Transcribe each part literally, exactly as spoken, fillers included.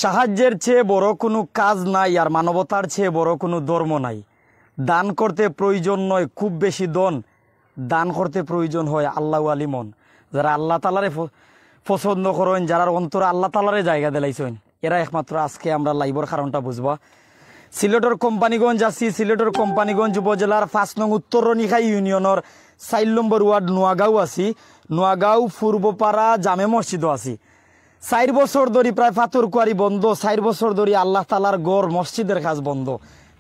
সাহায্যের চেয়ে বড় কোনো কাজ নাই, আর মানবতার চেয়ে বড় কোনো ধর্ম নাই। দান করতে প্রয়োজন নয় খুব বেশি ধন, দান করতে প্রয়োজন হয় আল্লাহ আলী মন। যারা আল্লাহ তালারে প-, পছন্দ করইন, যারার অন্তরে আল্লাহ তালারে জায়গা দিলাইছইন, এরা একমাত্র আজকে আমরা লাইভর কারণটা বুঝবা। সিলেটর কোম্পানিগঞ্জ আছি, সিলেটর কোম্পানিগঞ্জ উপজেলার পাঁচ নং উত্তর রনিখাই ইউনিয়নর চার নম্বর ওয়ার্ড নোয়াগাঁও আছি। নোয়াগাঁও পূর্বপাড়া জামে মসজিদও আছি। চাইর বছর ধরি প্রায় পাথর কুয়ারি বন্ধ, চাইর বছর ধরি আল্লাহ তালার ঘর মসজিদের কাজ বন্ধ।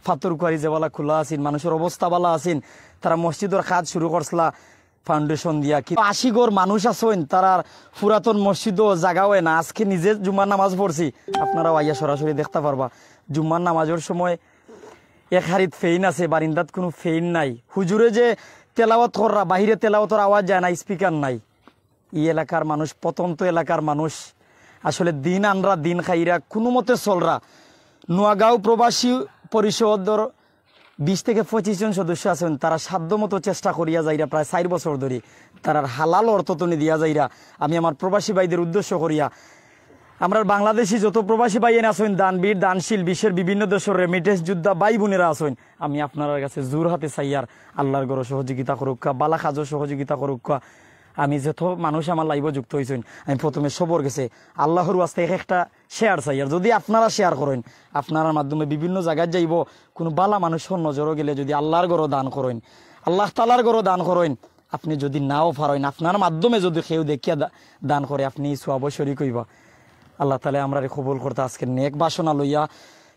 পাথর কুয়ারি যেবালা খোলা আছিল, মানুষর অবস্থা বালা আছিল, তারা মসজিদর কাজ শুরু করছলা ফাউন্ডেশন দিয়া। কি আশি ঘর মানুষ আছইন, তারার পুরাতন মসজিদও জাগা অয় না। আজকে নিজে জুম্মার নামাজ পড়ছি, আপনারাও আইয়া সরাসরি দেখতা পারবা। জুম্মার নামাজর সময় এক হারিত ফেইন আছে, বারিন্দাত কোনো ফেইন নাই। হুজুরে যে তেলাওয়াত কররা, বাহিরে তেলাওয়াতর আওয়াজ যায় না, স্পিকার নাই। ই এলাকার মানুষ, প্রত্যন্ত এলাকার মানুষ, আসলে দিন আনরা দিন খাইরা, কোনো মতে চলরা। নোয়াগাঁও প্রবাসী পরিষদর বিশ থেকে পঁচিশ জন সদস্য আছইন, তারা সাধ্য মতো চেষ্টা করিয়া যাইরা প্রায় চাইর বছর ধরি। তারার হালাল অর্থ তনে দিয়া যাইরা। আমি আমার প্রবাসী ভাইদের উদ্দেশ্য করিয়া, আমরার বাংলাদেশি যত প্রবাসী ভাইয়াইন আছইন, দানবীর, দানশীল, বিশ্বের বিভিন্ন দেশর রেমিটেন্স যোদ্ধা ভাই বোনেরা আছইন, আমি আপনারার গেছে জোর হাতে চাইয়ার, আল্লাহর ঘরো সহযোগিতা করউক্কা, বালা কাজো সহযোগিতা করউক্কা। আমি যত মানুষ আমার লাইভো যুক্ত অইছইন, আমি প্রথমে সবর গেছে আল্লাহর ওয়াস্তে এক একটা শেয়ার চাইয়ার। যদি আপনারা শেয়ার করইন, আপনারার মাধ্যমে বিভিন্ন জাগাত যাইবো, কোনো বালা মানুষর নজরো গেলে যদি আল্লাহর ঘরো দান করইন, আল্লাহ তালার ঘরো দান করইন, আপনে যদি নাও পারইন, আপনার মাধ্যমে যদি কেউ দেখিয়া দা-, দান করে, আপনে ই সওয়াবো শরিক অইবা। আল্লাহ তাআলায় আমরারে কবুল করতা। আজকে নেক বাসনা লইয়া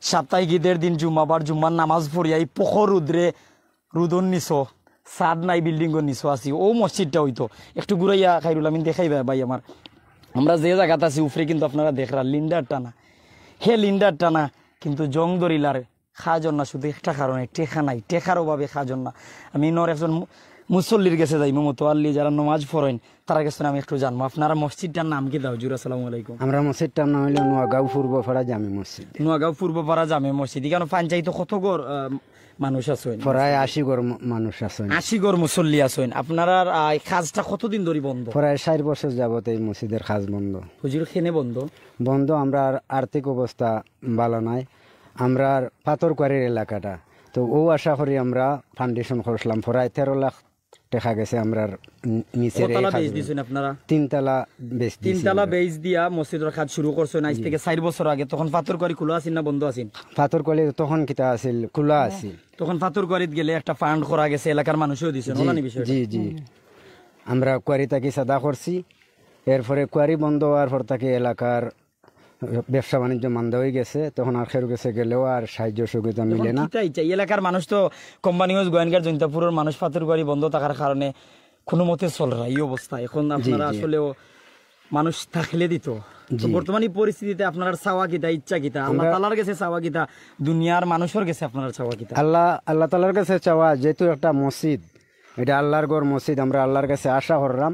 সাপ্তাহিক ঈদের দিন জুম্মাবার জুম্মার নামাজ পড়িয়া ই প্রখর রুদ্রে, রুদর নিচো, ছাদ নাই, বিল্ডিংর নিচো আছি। অউ মসজিদটা অইতো, একটু ঘুরাইয়া খাইরুল আমিন দেখাইবা ভাই আমার। আমরা যে জাগাত আছি উপরে কিন্তু আপনারা দেখরা লিন্ডার টানা, হে লিন্ডার টানা, কিন্তু জং ধরিলার কাজর না, শুধু একটা কারণে, টেকা নাই, টেকার অভাবে কাজর না। আমি ইনোর একজন মু-, মুসল্লির গেছে যাইমু, মুতোয়াল্লি যারা নমাজ পড়ইন, তারার গেছে আমি একটু জানমু। আপনারা মসজিদটার নাম কিতা হুজুর? আসসালামু আলাইকুম। আমরা মসজিদটার নাম অইলো নোয়াগাঁও পূর্বপাড়া জামে মসজিদ। নোয়াগাঁও পূর্বপাড়া জামে মসজিদ। ইখানো পঞ্চায়েত কত ঘর, আহ, মানুষ আছইন? প্রায় আশি ঘর ম-, মানুষ আছইন। আশি ঘর মুসল্লি আছইন। আপনারার, আহ, এই কাজটা কতদিন ধরি বন্ধ? প্রায় চাইর বছর যাবত এই মসজিদর কাজ বন্ধ। হুজুর, কেনে বন্ধ? বন্ধ, আমরার আর্থিক অবস্থা ভালা নাই। আমরার পাথর কুয়ারির এলাকাটা, তো অউ আশা করি আমরা ফাউন্ডেশন করছিলাম, প্রায় তেরো লাখ টেকা গেছে আমরার নি-, নিচের এই কততলা কাজ বেইছ অইলো। দিছইন আপনারা? তিনতলা বেইছ দিছি তিনতলা আমরা। বেইছ দিয়া মসজিদর কাজ শুরু করছইন আইজ জি। থাকি চাইর বছর আগে। তখন পাথর কুয়ারি খোলা আছিল না বন্ধ আছিল? পাথর কুয়ারি তখন কিতা আছিল? খোলা আছিল। তখন পাথর কুয়ারিত গেলে একটা ফান্ড করা গেছে, এলাকার মানুষেও দিছইন, জি, অলা নি বিষয়টা? জি, জি। আমরা কুয়ারি থাকি চাঁদা করছি, এরপরে কুয়ারি বন্ধ অওয়ার পর থাকি এলাকার ব্যবসা বাণিজ্য মান্দা অইগেছে, তখন আর কেউর গেছে গেলেও আর সাহায্য সহযোগিতা মিলে না। কিতা ইচ্ছা, এলাকার মানুষ তো কোম্পানিগঞ্জ, গোয়াইনঘাট, জৈন্তাপুরর মানুষ পাথর কুয়ারি বন্ধ থাকার কারণে কোনো মতে চলরা ই অবস্থা। এখন জি, আপনারা জি। আসলেও মানুষ থাকলে দিত। তো জি। বর্তমান ই পরিস্থিতিতে আপনারার চাওয়া কিতা, ইচ্ছা কিতা? আল্লাহ আমরা তাআলার গেছে চাওয়া কিতা, দুনিয়ার মানুষর গেছে আপনারার চাওয়া কিতা? আল্লাহ, আল্লাহ তাআলার গেছে চাওয়া, যেহেতু একটা মসজিদ, এটা আল্লাহর ঘর মসজিদ, আমরা আল্লাহর কাছে আশা করলাম,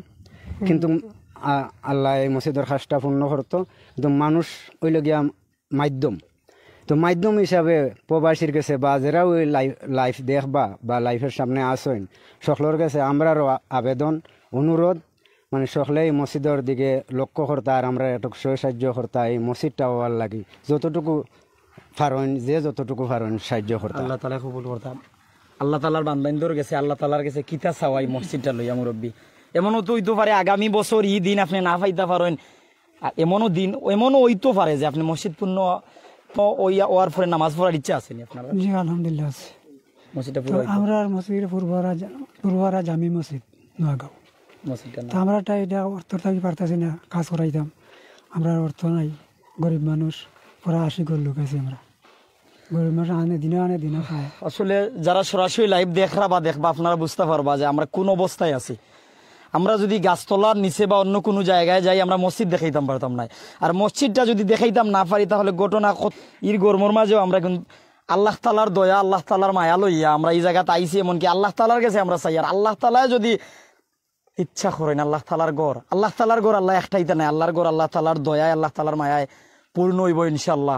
কিন্তু আ-, আল্লাহ এই মসজিদর কাজটা পূর্ণ করতো। কিন্তু মানুষ অইলো গিয়া মাধ্যম, তো মাধ্যম হিসাবে প্রবাসীর গেছে বা যেরা ওই লাই-, লাইভ দেখবা বা লাইভের সামনে আসইন, সকলর গেছে আমরারও আ-, আবেদন, অনুরোধ, মানে সকলে এই মসজিদর দিকে লক্ষ্য করতা আর আমরা একটু সহ সাহায্য করতা এই মসজিদটা অওয়ার লাগি, যতটুকু পারইন, যে যতটুকু পারইন সাহায্য করতা। আল্লাহ তাআলা কবুল করতা। আল্লাহ তাআলার বান্দাইনদর গেছে, আল্লাহ তাআলার গেছে কিতা চাওয়াই মসজিদটা লইয়া মুরব্বী? এমনও তো অইতো পারে আগামী বছর ই দিন আপনে না পাইতা পারইন, আর এমনও দিন, এমনও অইতো পারে যে আপনে মসজিদ পূর্ণ অইয়া, অওয়ার পরে নামাজ পড়ার ইচ্ছা আছে নি আপনার? জি, আলহামদুলিল্লাহ আছে। মসজিদটা তো পুরো অইতো? আমরার মসজিদ পূর্বরা জা-, পূর্বরা জামি মসজিদ, নোয়াগাঁও। মসজিদটার তো নাম? আমরা এটা, এটা অর্থ থাকি পারতাছি না, কাজ করাইতাম। আমরার অর্থ নাই, গরিব মানুষ, প্রায় আশি ঘর লোক আছি আমরা। গরিব মানুষ আনে দিনে আনে দিনে খায়। আসলে যারা সরাসরি লাইভ দেখরা বা দেখবা, আপনারা বুঝতা পারবা যে আমরা কোন অবস্থায় আছি। আমরা যদি গাছতলার নিচে বা অন্য কোনো জায়গায় যাই, আমরা মসজিদ দেখাইতাম পারতাম নায়। আর মসজিদটা যদি দেখাইতাম না পারি, তাহলে ঘটনা কত-, ইর গরমর মাঝেও আমরা এখন আল্লাহ তাআলার দয়া, আল্লাহ তাআলার মায়া লইয়া আমরা ই জাগাত আইছি, এমনকি আল্লাহ তাআলার গেছে আমরা চাই। আর আল্লাহ তাআলায় যদি ইচ্ছা করইন, আল্লাহ তাআলার ঘর, আল্লাহ তাআলার ঘর আল্লাহ একটাইতা নায়, আল্লাহর ঘর আল্লাহ তাআলার দয়ায়, আল্লাহ তাআলার মায়ায় পূর্ণ অইবো ইনশাআল্লাহ।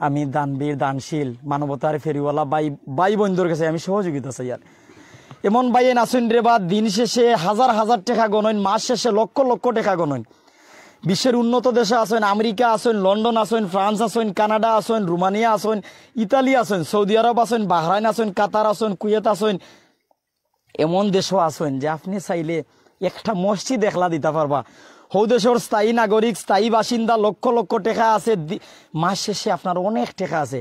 আমি দানবীর, দানশীল, মানবতার ফেরিওয়ালা ভাই, ভাই বইনদর গেছে আমি সহযোগিতা চাইয়ার। এমন ভাইয়াইন আছইন রে বা, দিন শেষে হাজার হাজার টেকা গনইন, মাস শেষে লক্ষ লক্ষ টেকা গনইন, বিশ্বের উন্নত দেশো আছইন, আমেরিকা আছইন, লন্ডন আছইন, ফ্রান্স আছইন, কানাডা আছইন, রোমানিয়া আছইন, ইতালি আছইন, সৌদি আরব আছইন, বাহরাইন আছইন, কাতার আছইন, কুয়েত আছইন। এমন দেশো আছইন যে আপনে চাইলে একটা মসজিদ একলা দিতা পারবা। হউ দেশর স্থায়ী নাগরিক, স্থায়ী বাসিন্দা, লক্ষ লক্ষ টেকা আছে, দি-, মাস শেষে আপনার অনেক টেকা আছে।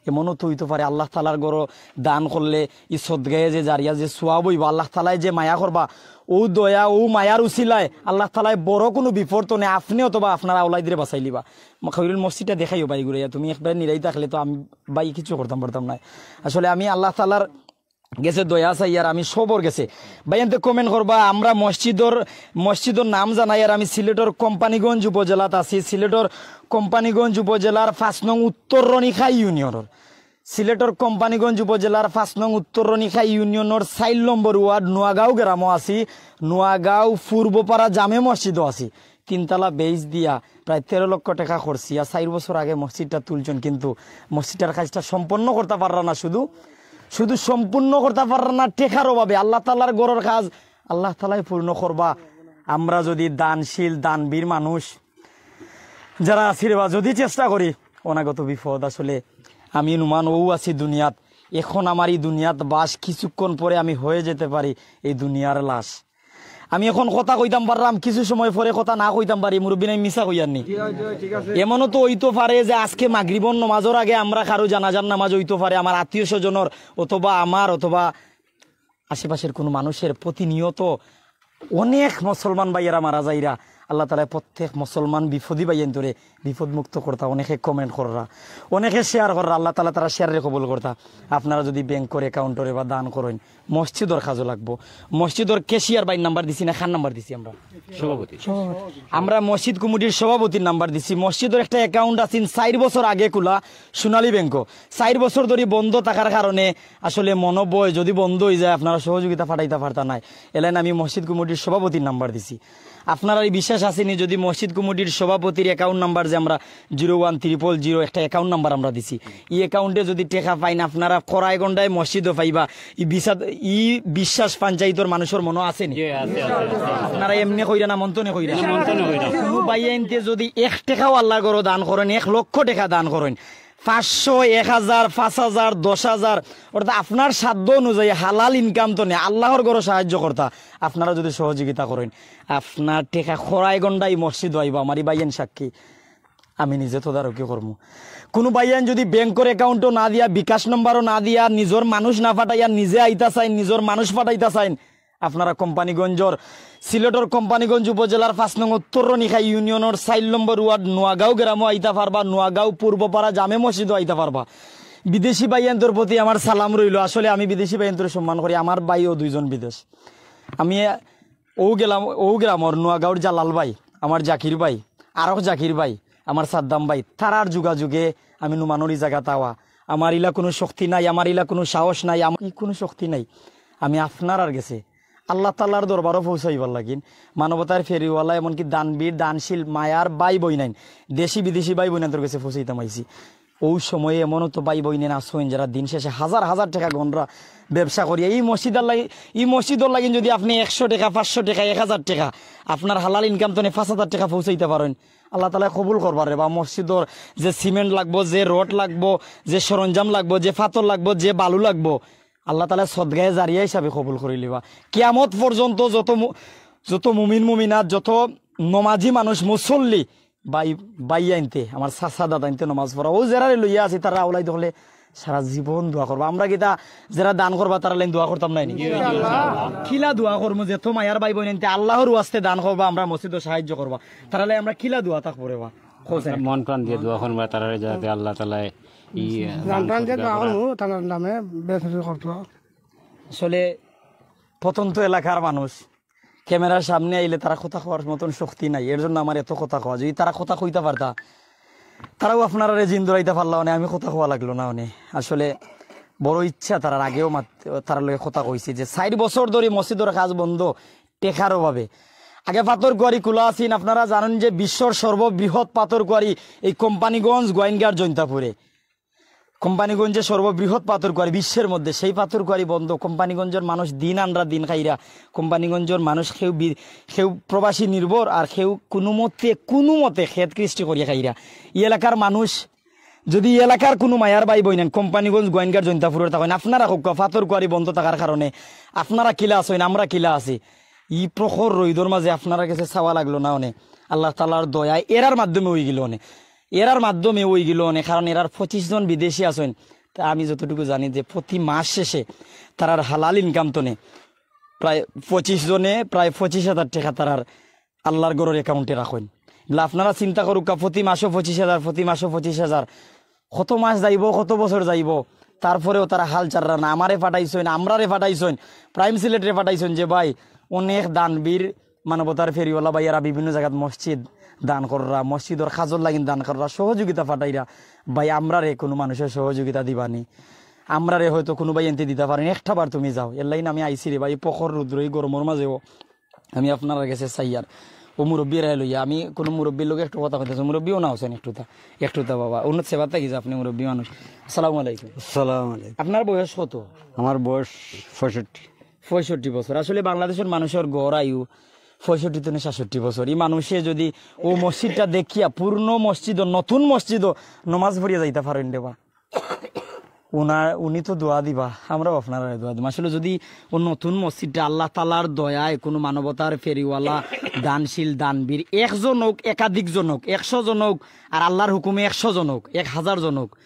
এমনও তো অইতো পারে আল্লাহ তাআলার ঘরো দান করলে ই সদগায়ে যে জারিয়া যে সওয়াব অইবো, আল্লাহ তাআলায় যে মায়া করবা, অউ দয়া, অউ মায়ার উছিলায় আল্লাহ তাআলায় বড় কুনু বিপদ থনে আপনে অথবা আপনার আওলাদরে বাঁচাইলিবা। মা-, খৈরুল মসজিদটা দেখাইও ভাই ঘুরাইয়া, তুমি একবারে নিরাই থাকলে তো আমি ভাই কিছু করতাম পারতাম নায়। আসলে আমি আল্লাহ তাআলার গেছে দয়া চাইয়ার আমি সবর গেছে। ভাইয়াইন্তে comment করবা, আমরা মসজিদর, মসজিদর নাম জানাইয়ার আমি সিলেটর কোম্পানীগঞ্জ উপজেলাত আছি, সিলেটর কোম্পানীগঞ্জ উপজেলার পাঁচ নং উত্তর রনিখাই ইউনিয়নর, সিলেটর কোম্পানীগঞ্জ উপজেলার পাঁচ নং উত্তর রনিখাই ইউনিয়নর চাইর নম্বর ওয়ার্ড নোয়াগাঁও গ্রামো আছি, নোয়াগাঁও পূর্বপাড়া জামে মসজিদো আছি। তিনতলা বেইস দিয়া প্রায় তেরো লক্ষ টেকা খরচ অইয়া চাইর বছর আগে মসজিদটা তুলছইন, কিন্তু মসজিদটার কাজটা সম্পন্ন করতা পাররা না, শুধু, শুধু সম্পূর্ণ করতা পাররা না টেকার অভাবে। আল্লাহ তাআলার ঘরর কাজ আল্লাহ তাআলায় পূর্ণ করবা। আমরা যুদি দানশীল, দানবীর মানুষ যারা আছি রেবা, যুদি চেষ্টা করি, অনাগত বিপদ আসলে আমি নুমান অউ আছি দুনিয়াত, এখন আমার ই দুনিয়াত বাস, কিছুক্ষণ পরে আমি হয়ে যেতে পারি এই দুনিয়ার লাশ। আমি এখন কথা কইতাম পাররাম, কিছু সময় পরে কথা না কইতাম পারি, মুরব্বি নাই মিছা কইয়ার নি। এমনও তো অইতো পারে যে আজকে মাগরিবর নমাজর আগে আমরা কারো জানাজার নামাজ অইতো পারে, আমার আত্মীয় স্বজনর অথবা আমার অথবা আশেপাশের কুনু মানুষের প্রতিনিয়ত অনেক মুসলমান ভাইয়েরা মারা যাইরা। আল্লাহ তাআলায় প্রত্যেক মুসলমান বিপদী ভাইয়াইন্তরে বিপদ মুক্ত করতা। অনেকে comment কররা, অনেকে share কররা, আল্লাহ তাআলায় তারার share রে কবুল করতা। আপনারা যুদি ব্যাংকর account রে বা দান করইন, মসজিদর কাজো লাগবো। মসজিদর cashier ভাইর নাম্বার দিছি না, কার নাম্বার দিছি আমরা? সভাপতি। আমরা মসজিদ কমিটির সভাপতির নাম্বার দিছি। মসজিদর একটা account আছিল চাইর বছর আগে খুলা সোনালী ব্যাংকো, চাইর বছর ধরি বন্ধ থাকার কারণে আসলে মনো ভয় যুদি বন্ধ অইযায় আপনারা সহযোগিতা পাঠাইতা পারতা নায়। এলাইন আমি মসজিদ কমিটির সভাপতির নাম্বার দিছি। আপনারার ই বিশ্বাস আছে নি যুদি মসজিদ কমিটির সভাপতির account নাম্বার যে আমরা zero one triple zero একটা account নাম্বার আমরা দিছি, ই account এ যুদি টেকা পাইন আপনারা খরায় গন্ডায় মসজিদো পাইবা, ই বিশা-, ই বিশ্বাস পঞ্চায়েতর মানুষর মনো আছে নি? আপনারা এমনে কইরা না মন থনে কইরা? কুনু ভাইয়াইন্তে যুদি এক টেকাও আল্লাহর ঘরো দান করইন, এক লক্ষ টেকা দান করইন, পাঁচশো, এক হাজার, পাঁচ হাজার, দশ হাজার, অর্থাৎ আপনার সাধ্য অনুযায়ী হালাল income থনে আল্লাহর ঘরো সাহায্য করতা, আপনারা যুদি সহযোগিতা করইন, আপনার টেকা খরায় গন্ডায় মসজিদো আইবো, আমার ই ভাইয়াইন সাক্ষী। আমি নিজে তদারকি করমু। কুনু ভাইয়াইন যুদি ব্যাংকর account ও না দিয়া, বিকাশ নাম্বারও না দিয়া, নিজর মানুষ না পাঠাইয়া নিজে আইতা চাইন, নিজর মানুষ পাঠাইতা চাইন, আপনারা কোম্পানীগঞ্জর, সিলেটর কোম্পানীগঞ্জ উপজেলার পাঁচ নং উত্তর রনিখাই ইউনিয়নর চাইর নম্বর ওয়ার্ড নোয়াগাঁও গ্রামো আইতা পারবা, নোয়াগাঁও পূর্বপাড়া জামে মসজিদো আইতা পারবা। বিদেশি ভাইয়াইন্তর প্রতি আমার সালাম রইলো। আসলে আমি বিদেশি ভাইয়াইন্তরে সম্মান করি, আমার ভাইও দুইজন বিদেশ। আমি অউ গেলাম, অউ গ্রামর নোয়াগাঁওর জালাল ভাই, আমার জাকির ভাই, আরক জাকির ভাই, আমার সাদ্দাম ভাই, তারার যোগাযোগে আমি নুমানর ই জাগাত আওয়া। আমার ইলা কুনু শক্তি নাই, আমার ইলা কুনু সাহস নাই, আমার ই কুনু শক্তি নাই। আমি আপনারার গেছে আল্লাহ তাআলার দরবারো পৌঁছাইবার লাগিন, মানবতার ফেরিওয়ালা, এমনকি দানবীর, দানশীল, মায়ার ভাই বইনাইন, দেশি বিদেশি ভাই বইনাইন্তর গেছে পৌঁছাইতাম আইছি। অউ সময়ে এমনও তো ভাই বইনাইন আছইন যারা দিন শেষে হাজার হাজার টেকা গন্ডরা ব্যবসা করিয়া ই মসজিদর লাগি, ই মসজিদর লাগি যুদি আপনে একশো টেকা, পাঁচশো টেকা, এক হাজার টেকা, আপনার হালাল income থনে পাঁচ হাজার টেকা পৌঁছাইতা পারইন, আল্লাহ তাআলায় কবুল করবা রেবা। মসজিদর যে সিমেন্ট লাগবো, যে রড লাগবো, যে সরঞ্জাম লাগবো, যে ফাতর লাগবো, যে বালু লাগবো, আল্লাহ তাআলায় সদগায়ে জারিয়া হিসাবে কবুল করিলিবা। কিয়ামত পর্যন্ত যত মু-, যত মুমিন মুমিনাত, যত নমাজি মানুষ, মুসল্লি, ভাই, ভাইয়াইন্তে, আমার চাচা দাদাইন্তে নমাজ পড়া, অউ যেরারে লইয়া আছি, তারা আওলাইদ অকলে সারা জীবন দোয়া করবা। আমরা কিতা যেরা দান করবা, তারার লাগি দোয়া করতাম নায় নি? কিলা দোয়া করমু, যেত মায়ার ভাই বইনাইন্তে আল্লাহর ওয়াস্তে দান করবা, আমরা মসজিদো সাহায্য করবা, তারার লাগি আমরা কিলা দোয়া থাকবো রেবা? কও চাইন। মন প্রাণ দিয়া দোয়া করবা, তারারে যাতে আল্লাহ তাআলায় ই দান জান প্রাণ দিয়া করবা। দোয়া করমু, তারার নামে বেশ কিছু করতো। আসলে প্রত্যন্ত এলাকার মানুষ, ক্যামেরার সামনে আইলে তারা কথা কওয়ার মতন শক্তি নাই, এর জন্য আমার এত কথা কওয়া। যুদি তারা কথা কইতা পারতা, তারাও আপনারারে জিন ধরাইতা পারলা অনে, আমি কথা কওয়া লাগলো না অনে। আসলে বড় ইচ্ছা তারার, আগেও মাত-, তারার লগে কথা কইছি যে চাইর বছর ধরি মসজিদর কাজ বন্ধ টেকার অভাবে। আগে পাথর কুয়ারি খোলা আছিল, আপনারা জানেন যে বিশ্বর সর্ববৃহৎ পাথর কুয়ারি এই কোম্পানীগঞ্জ, গোয়াইনঘাট, জৈন্তাপুরে। কোম্পানীগঞ্জে সর্ববৃহৎ পাথর কুয়ারি বিশ্বের মধ্যে, সেই পাথর কুয়ারি বন্ধ। কোম্পানীগঞ্জর মানুষ দিন আনরা দিন খাইরা। কোম্পানীগঞ্জর মানুষ কেউ বি-, কেউ প্রবাসী নির্ভর, আর কেউ কোনো মতে, কোনো মতে খেত কৃষ্টি করিয়া খাইরা। ই এলাকার মানুষ, যদি ই এলাকার কোনো মায়ার ভাই বইন আইন কোম্পানীগঞ্জ, গোয়াইনঘাট, জৈন্তাপুরর থাকইন, আপনারা কউক্কা পাথর কুয়ারি বন্ধ থাকার কারণে আপনারা কিলা আছইন, আমরা কিলা আছি? ই প্রখর রইদর মাঝে আপনারার গেছে চাওয়া লাগলো না অনে, আল্লাহ তাআলার দয়ায় এরার মাধ্যমে অইগেলো অনে, এরার মাধ্যমে অইগেলো অনে, কারণ এরার পঁচিশ জন বিদেশি আছইন। তা আমি যতটুকু জানি যে প্রতি মাস শেষে তারার হালাল ইনকাম তনে প্রায় পঁচিশ জনে প্রায় পঁচিশ হাজার টেকা তারার আল্লাহর ঘরর অ্যাকাউন্টে রাখইন। বলে, আপনারা চিন্তা করউক্কা, প্রতি মাসও পঁচিশ হাজার, প্রতি মাসও পঁচিশ হাজার, কত মাস যাইবো, কত বছর যাইবো, তারপরেও তারা হাল ছাড়রা না। আমারে পাঠাইছইন, আমরারে পাঠাইছইন, প্রাইম সিলেটরে পাঠাইছইন যে, ভাই, অনেক দানবীর, মানবতার ফেরিওয়ালা ভাইয়ারা বিভিন্ন জাগাত মসজিদ দান কররা, মসজিদর কাজর লাগিন দান কররা, সহযোগিতা পাঠাইরা। ভাই, আমরারে কোনো মানুষে সহযোগিতা দিবানি? আমরারে হয়তো কোনো ভাইয়াইন্তে দিতা পারইন, একটা বার তুমি যাও। এরলাগি আমি আইছি রে ভাই, ই প্রখর রুদ্র, ই গরমর মাঝেও আমি আপনারার গেছে চাইয়ার। ও মুরব্বি এরারে লইয়া, আমি কোনো মুরব্বির লগে একটু কথা কইতাছি, মুরব্বিও না আছইন একটুতা, একটুতা বাবা, উন্নত সেবা থাকি যে আপনি মুরব্বি মানুষ। আসসালামু আলাইকুম। আসসালামু আলাইকুম। আপনার বয়স কত? আমার বয়স পঁয়ষট্টি। পঁয়ষট্টি বছর। আসলে বাংলাদেশর মানুষর গড় আয়ু পঁয়ষট্টি তনে সাতষট্টি বছর। ই মানুষে যদি ও মসজিদটা দেখিয়া পূর্ণ মসজিদও, নতুন মসজিদও নমাজ পড়িয়া যাইতা পারইন রে বা, উনার, উনি তো দোয়া দিবা, আমরাও আপনারারে দোয়া দিমু। আসলে যদি ও নতুন মসজিদটা আল্লাহ তাআলার দয়ায় কোনো মানবতার ফেরিওয়ালা, দানশীল, দানবীর, একজন অউক, একাধিক জন অউক, একশো জন অউক, আর আল্লাহর হুকুমে একশো জন অউক, এক হাজার জন অউক,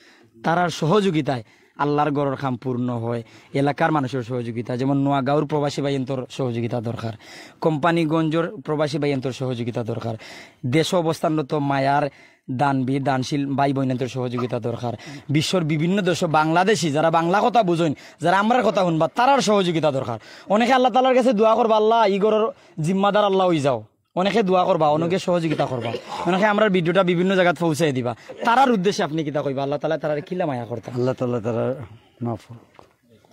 তারার সহযোগিতায় আল্লাহর ঘরর কাম পূর্ণ হয়, এলাকার মানুষর সহযোগিতা, যেমন নোয়াগাঁওর প্রবাসী ভাইয়াইন্তর সহযোগিতা দরকার, কোম্পানীগঞ্জর প্রবাসী ভাইয়াইন্তর সহযোগিতা দরকার, দেশো অবস্থানরত মায়ার দানবীর, দানশীল ভাই বইনাইন্তর সহযোগিতা দরকার। বিশ্বর বিভিন্ন দেশো বাংলাদেশি যারা বাংলা কথা বুঝইন, যারা আমরার কথা হুনবা, তারার সহযোগিতা দরকার। অনেকে আল্লাহ তাআলার গেছে দোয়া করবা, "আল্লাহ, ই ঘরর জিম্মাদার আল্লাহ অইযাও।" অনেকে দোয়া করবা, অনেকে সহযোগিতা করবা, অনেকে আমরার ভিডিওটা বিভিন্ন জাগাত পৌঁছাই দিবা। তারার উদ্দেশ্যে আপনি কিতা কইবা? আল্লাহ তাআলায় তারারে কিলা মায়া করতা? আল্লাহ তাআলায় তারারে মাফ করউক।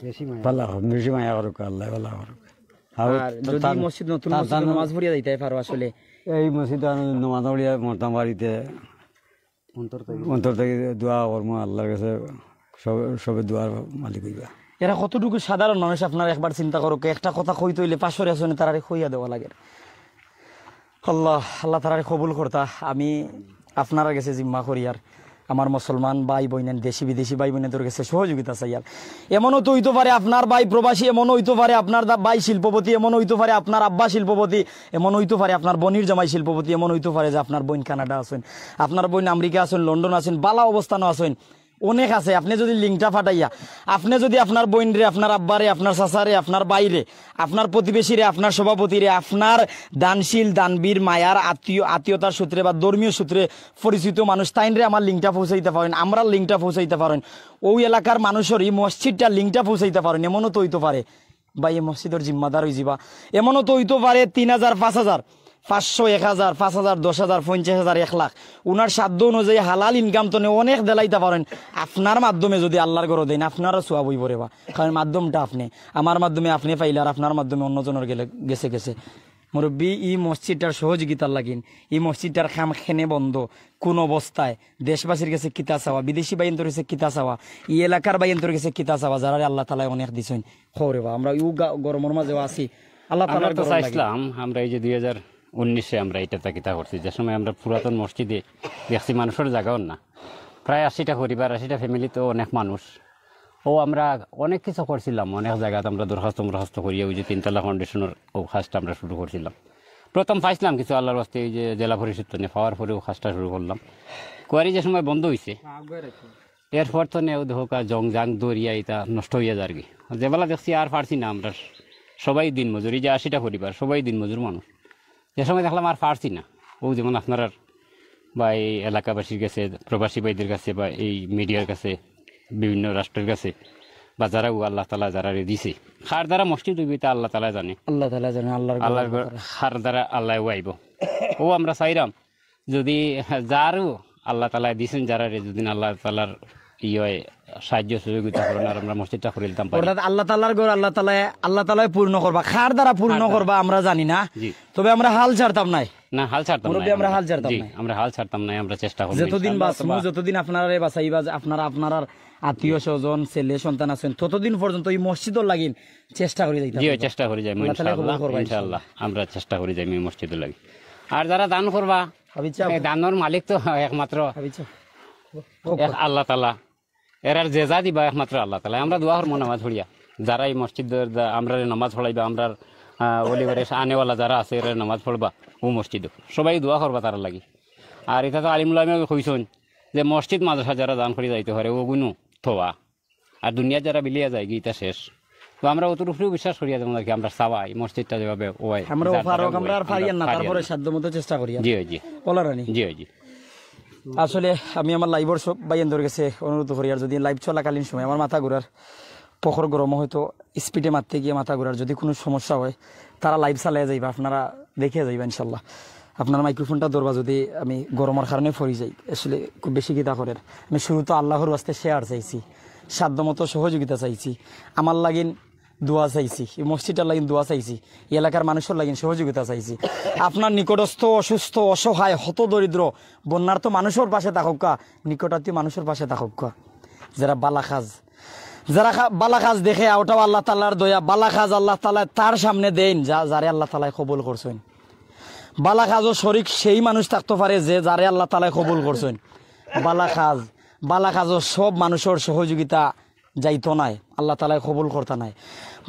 বেশি মায়া। ভালা করউক, বেশি মায়া করউক, আল্লায় ভালা করউক। আর যদি তার, মসজিদ, নতুন তার, মসজিদো তার নামাজ পড়িয়া যাইতায় পারো আসলে। এই মসজিদো আমি নামাজ পড়িয়া মরতাম বাড়িতে। অন্তর থাকি। অন্তর থাকি দোয়া করমু আল্লাহর গেছে, সব, সবে দোয়ার মালিক অইবা। এরা কতটুকু সাধারণ মানুষ, আপনারা একবার চিন্তা করউক্কা, একটা কথা কইতে অইলে পাঁচশো রেশনে তারারে কইয়া দেওয়া লাগে। আল্লাহ, আল্লাহ তারারে কবুল করতা। আমি আপনারার গেছে জিম্মা করিয়ার, আমার মুসলমান ভাই বইনাইন, দেশি বিদেশি ভাই বইনাইন্তর গেছে সহযোগিতা চাইয়ার। এমনও তো অইতো পারে আপনার ভাই প্রবাসী, এমনও অইতো পারে আপনার দা-, ভাই শিল্পপতি, এমনও অইতো পারে আপনার আব্বা শিল্পপতি, এমনও অইতো পারে আপনার বইনর জামাই শিল্পপতি, এমনও অইতো পারে যে আপনার বইন কানাডা আছইন, আপনার বইন আমেরিকা আছইন, লন্ডন আছইন, ভালা অবস্থানো আছইন। অনেক আছে। আপনে যদি লিংকটা পাঠাইয়া, আপনে যদি আপনার বইনরে, আপনার আব্বারে, আপনার চাচারে, আপনার ভাইরে, আপনার প্রতিবেশীরে, আপনার সভাপতিরে, আপনার দানশীল, দানবীর, মায়ার আত্মীয়, আত্মীয়তার সূত্রে বা ধর্মীয় সূত্রে পরিচিত মানুষ, তাইনরে আমার লিংকটা পৌঁছাইতা পারইন, আমরার লিংকটা পৌঁছাইতা পারইন, অউ এলাকার মানুষর ই মসজিদটার লিংকটা পৌঁছাইতা পারইন, এমনও তো অইতো পারে। ভাই, ই মসজিদর জিম্মাদার অইযিবা। এমনও তো অইতো পারে তিন হাজার, পাঁচ হাজার, পাঁচশো, এক হাজার, পাঁচ হাজার, দশ হাজার, পঞ্চাশ হাজার, এক লাখ। উনার সাধ্য অনুযায়ী হালাল ইনকাম তনে অনেক দিলাইতা পারইন। আপনার মাধ্যমে যদি আল্লাহর ঘরো দেইন, আপনারও সওয়াব অইবো রে বা। কারণ মাধ্যমটা আপনে। আমার মাধ্যমে আপনে পাইলা, আর আপনার মাধ্যমে অন্যজনর গেলে, গেছে গেছে। মুরব্বি, ই মসজিদটার সহযোগিতার লাগিন, ই মসজিদটার কাম কেনে বন্ধ, কোন অবস্থায়, দেশবাসীর গেছে কিতা চাওয়া, বিদেশি ভাইয়াইন্তর গেছে কিতা চাওয়া, ই এলাকার ভাইয়াইন্তর গেছে কিতা চাওয়া, যারারে আল্লাহ তাআলায় অনেক দিছইন। কও রে বা, আমরা ইউ গা-, গরমর মাঝেও আছি। আল্লাহ আমরা তাআলার তো ঘরর লাগি। চাইছিলাম, আমরা এই যে দুই হাজার উনিশে আমরা এটা তা কিতা করছি, যে সময় আমরা পুরাতন মসজিদে দেখছি মানুষর জাগাও না, প্রায় আশিটা পরিবার, আশিটা ফ্যামিলি, তো অনেক মানুষ। ও আমরা অনেক কিছু করছিলাম, অনেক জাগাত আমরা দরখাস্ত মরখাস্ত করিয়া ওই যে তিনতলা ফাউন্ডেশনর ও কাজটা আমরা শুরু করছিলাম। প্রথম পাইছিলাম কিছু আল্লাহর ওয়াস্তে, এই যে জেলা পরিষদ তনে পাওয়ার পরে ও কাজটা শুরু করলাম। কুয়ারি যে সময় বন্ধ অইছে, এরপর তনে ও দেখো কা জং জাং দরিয়া ইতা নষ্ট অইয়া যারগি। যেবেলা দেখছি আর পারছি না আমরা, সবাই দিন মজুর, এই যে আশিটা পরিবার, সবাই দিন মজুর মানুষ। যে সময় দেখলাম আর পারছি না, ও যেমন আপনারার বা এই এলাকাবাসীর কাছে, প্রবাসী ভাইদের কাছে বা এই মিডিয়ার কাছে, বিভিন্ন রাষ্ট্রের কাছে বা যারা ও আল্লাহ তাআলা যারারে দিছে, কার দ্বারা মসজিদ অইবো তা আল্লাহ তাআলা জানে। আল্লাহ তাআলা জানে, আল্লাহর আল্লাহর ঘর। ঘর, কার দ্বারা আল্লাহ ও আইবো। ও আমরা চাইরাম যদি যারও আল্লাহ তাআলা দিছেন যারারে, যদি আল্লাহ তাআলার ইয়ে সাহায্য সহযোগিতা করইন, আর আমরা মসজিদটা করি দিতাম পারি। অর্থাৎ আল্লাহ তাআলার ঘর আল্লাহ তাআলায় আল্লাহ তাআলায় পূর্ণ করবা। কার দ্বারা পূর্ণ করবা আমরা জানি না। জি। তবে আমরা হাল ছাড়তাম নায়। না, হাল ছাড়তাম মুরব্বী, নায় আমরা আমরা। হাল ছাড়তাম জি, নায়। আমরা হাল ছাড়তাম নায়, আমরা চেষ্টা করব যতদিন ইনশাআল্লাহ। বাঁচমু, যতদিন আপনারারে বাঁচাইবা, আপনারা আপনারার আত্মীয় স্বজন, ছেলে সন্তান আছেন, ততদিন পর্যন্ত এই মসজিদর লাগিন চেষ্টা করি যাইতাম। জি, চেষ্টা করি যাইমু আল্লাহ তাআলা কবুল ইনশাআল্লাহ। করবা ইনশাআল্লাহ আমরা চেষ্টা করি যাইমু এই মসজিদর লাগি। আর যারা দান করবা, হাবিব সাহেব। এই দানর মালিক তো একমাত্র হাবিব সাহেব। এক আল্লাহ তাআলা। এরার যে যা দিবা একমাত্র আল্লাহ তাআলা। আমরা দোয়া করমু নামাজ পড়িয়া, যারা এই মসজিদ আমরা নামাজ পড়াইবা, আমরার আহ, অলিবারে আনেওয়ালা যারা আছে এরা নামাজ পড়বা ও মসজিদ, সবাই দোয়া করবা তারার লাগি। আর ইটা তো আলিম উলামায় কইছইন যে মসজিদ মাদ্রাসা যারা দান করি যাইতে পারে ওগুনু থোয়া, আর দুনিয়া যারা বিলিয়া যায়গি ইটা শেষ। তো আমরা অতর উপরেউ বিশ্বাস করিয়া যেমন আর কি আমরা চাওয়াই মসজিদটা যেভাবে ওয়াই আমরা যার ফারুক, দ্বারা আমরা আর ওই, পারিয়ার না, আমরা তারপরে পারিয়ার না। সাধ্য মতো চেষ্টা করিয়ার। জি, জি। বলার রানি। জি, জি। আসলে আমি আমার লাইভর সব ভাইয়ানদের কাছে অনুরোধ করি, আর যদি লাইভ চলাকালীন সময় আমার মাথা ঘুরার, পখর গরম হয়তো স্পিডে মারতে গিয়া মাথা ঘুরার, যদি কোনো সমস্যা হয়, তারা লাইভ চালাইয়া যাইবা, আপনারা দেখিয়া যাইবা ইনশাল্লাহ। আপনার মাইক্রোফোনটা ধরবা, যদি আমি গরমর কারণে পড়ি যাই, আসলে খুব বেশি কিতা করের। আমি শুরু তো আল্লাহর ওয়াস্তে শেয়ার চাইছি, সাধ্য মতো সহযোগিতা চাইছি, আমার লাগিন দোয়া চাইছি, এই মসজিদটার লাগিন দোয়া চাইছি, এই এলাকার মানুষর লাগিন সহযোগিতা চাইছি। আপনার নিকটস্থ অসুস্থ অসহায় হতদরিদ্র বন্যার্ত মানুষর পাশে থাকউক্কা, নিকটাত্মীয় মানুষর পাশে থাকউক্কা। যারা বালা কাজ, যারা খা- বালা কাজ দেখে, ওটাও আল্লাহ তাআলার দয়া। বালা কাজ আল্লাহ তাআলায় তার সামনে দেইন, যা যারে আল্লাহ তাআলায় কবুল করছইন। বালা কাজও শরিক সেই মানুষ থাকতো পারে যে যারে আল্লাহ তাআলায় কবুল করছইন। বালা কাজ, বালা কাজও সব মানুষর সহযোগিতা যাইতো নায়, আল্লাহ তাআলায় কবুল করতা নায়।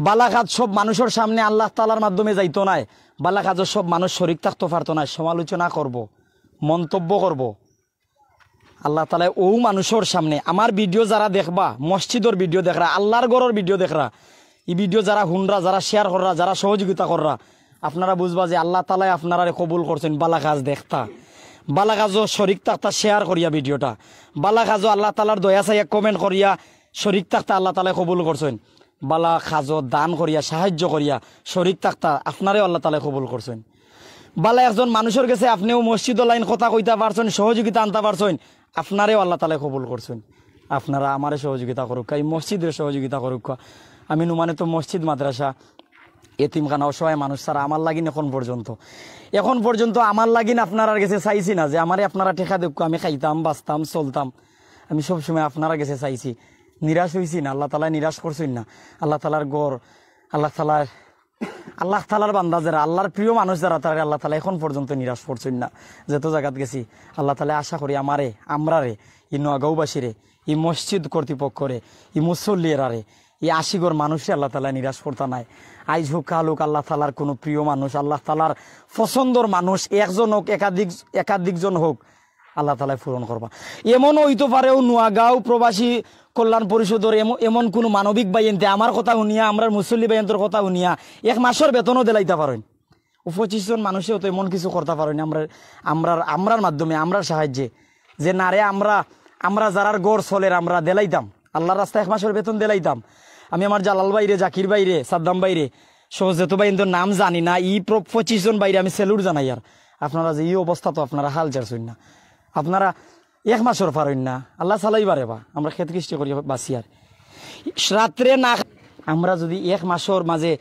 বালা কাজ সব মানুষর সামনে আল্লাহ তাআলার মাধ্যমে যাইতো নায়। বালা কাজও সব মানুষ শরিক থাকতো পারতো নায়, সমালোচনা করব, মন্তব্য করব। আল্লাহ তাআলায় অউ মানুষর সামনে, আমার ভিডিও যারা দেখবা, মসজিদর ভিডিও দেখরা, আল্লাহর ঘরর ভিডিও দেখরা, এই ভিডিও যারা হুনরা, যারা শেয়ার কররা, যারা সহযোগিতা কররা, আপনারা বুঝবা যে আল্লাহ তাআলায় আপনারারে কবুল করছইন বালা কাজ দেখতা, বালা কাজও শরিক থাকতা শেয়ার করিয়া ভিডিওটা, বালা কাজও আল্লাহ তাআলার দয়া চাইয়া কমেন্ট করিয়া শরিক থাকতা আল্লাহ তাআলায় কবুল করছইন। বালা কাজও দান করিয়া, সাহায্য করিয়া শরিক থাকতা, আপনারেও আল্লাহ তাআলায় কবুল করছইন। বালা একজন মানুষর গেছে আপনেও মসজিদর লাইন কথা কইতা পারছইন, সহযোগিতা আনতা পারছইন, আপনারেও আল্লাহ তাআলায় কবুল করছইন। আপনারা আমারে সহযোগিতা করউক্কা, এই মসজিদরে সহযোগিতা করউক্কা। আমি নুমানে তো মসজিদ, মাদ্রাসা, এতিমখানা, অসহায় মানুষ ছাড়া আমার লাগিন এখন পর্যন্ত, এখন পর্যন্ত আমার লাগিন আপনারার গেছে চাইছি না যে আমারে আপনারা টেকা দেউক্কা, আমি খাইতাম, বাঁচতাম, চলতাম। আমি সব সময় আপনারার গেছে চাইছি, নিরাশ হইছি না, আল্লাহ তাআলায় নিরাশ করছইন না। আল্লাহ তাআলার ঘর, আল্লাহ তাআলার, আল্লাহ তাআলার বান্দা যারা, আল্লাহর প্রিয় মানুষ যারা, তারারে আল্লাহ তাআলায় এখন পর্যন্ত নিরাশ করছইন না। যত জাগাত গেছি, আল্লাহ তাআলায় আশা করি আমারে, আমরারে, এই নোয়াগাঁওবাসীরে, এই মসজিদ কর্তৃপক্ষরে, এই মুসল্লি এরারে, এই আশিগর মানুষরে আল্লাহ তাআলায় নিরাশ করতা নায়। আইজ হোক কাল হোক আল্লাহ তাআলার কোনো প্রিয় মানুষ, আল্লাহ তাআলার পছন্দর মানুষ, একজন হোক, একাধিক, একাধিক জন হোক, আল্লাহ তাআলায় পূরণ করবা। এমন হইতো পারে অউ নোয়াগাঁও প্রবাসী কল্যাণ পরিষদর এমন, এমন কোনো মানবিক ভাইয়াইন্তে আমার কথা হুনিয়া, আমরার মুসল্লি ভাইয়াইন্তর কথা হুনিয়া এক মাসর বেতনও দিলাইতা পারইন। অউ পঁচিশ জন মানুষেও তো এমন কিছু করতা পারইন আমরার, আমরার, আমরার মাধ্যমে, আমরার সাহায্যে, যে নারে আমরা, আমরা যারার ঘর চলের আমরা দিলাইতাম, আল্লাহর রাস্তায় এক মাসর বেতন দিলাইতাম। আমি আমার জালাল ভাইরে, জাকির ভাইরে, সাদ্দাম ভাইরে সহ যত ভাইয়াইন্তর নাম জানি না, ই প্র-, পঁচিশ জন ভাইরে আমি স্যালুট জানাইয়ার। আপনারা যে ই অবস্থা তো আপনারা হাল ছাড়ছইন না, আপনারা এক মাসর পারইন না, আল্লাহ চালাইবা রেবা, আমরা খেত কৃষ্টি করি বাঁচিয়ার। রাত্রে না খা-, আমরা যদি এক মাসর মাঝে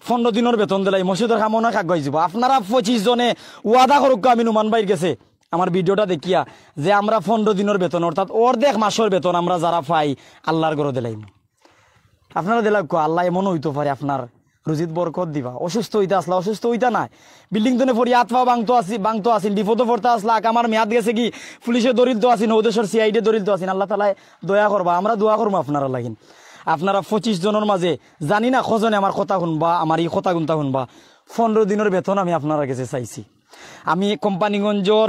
পনরো দিনর বেতন দিলাই, মসজিদর কামও না আগুয়াই যিবো। আপনারা পঁচিশ জনে ওয়াদা করউক্কা আমি নুমান ভাইর গেছে, আমার ভিডিওটা দেখিয়া, যে আমরা পনরো দিনর বেতন, অর্থাৎ অর্ধেক মাসর বেতন আমরা যারা পাই, আল্লাহর ঘরো দিলাইমু। আপনারা দিলাউক্কা, আল্লাহ এমনও হইতো পারে আপনার রুজিত বরকত দিবা। অসুস্থ হইতা আসলা, অসুস্থ হইতা নায়। বিল্ডিং তনে পড়ি আত পাও ভাঙতো আছি, ভাঙতো আছিন, বিপদো পড়তা আসলা, আকামার মেয়াদ গেছেগি, পুলিশে ধরিলতো আছিন, অউ দেশর সিআইডিয়ে ধরিলতো আছিন। আল্লাহ তাআলায় দয়া করবা, আমরা দোয়া করমু আপনারার লাগিন। আপনারা পঁচিশ জনর মাঝে জানি না কজনে আমার কথা হুনবা, আমার ই কথা গুনতা হুনবা। পনরো দিনর বেতন আমি আপনারার গেছে চাইছি। আমি কোম্পানীগঞ্জর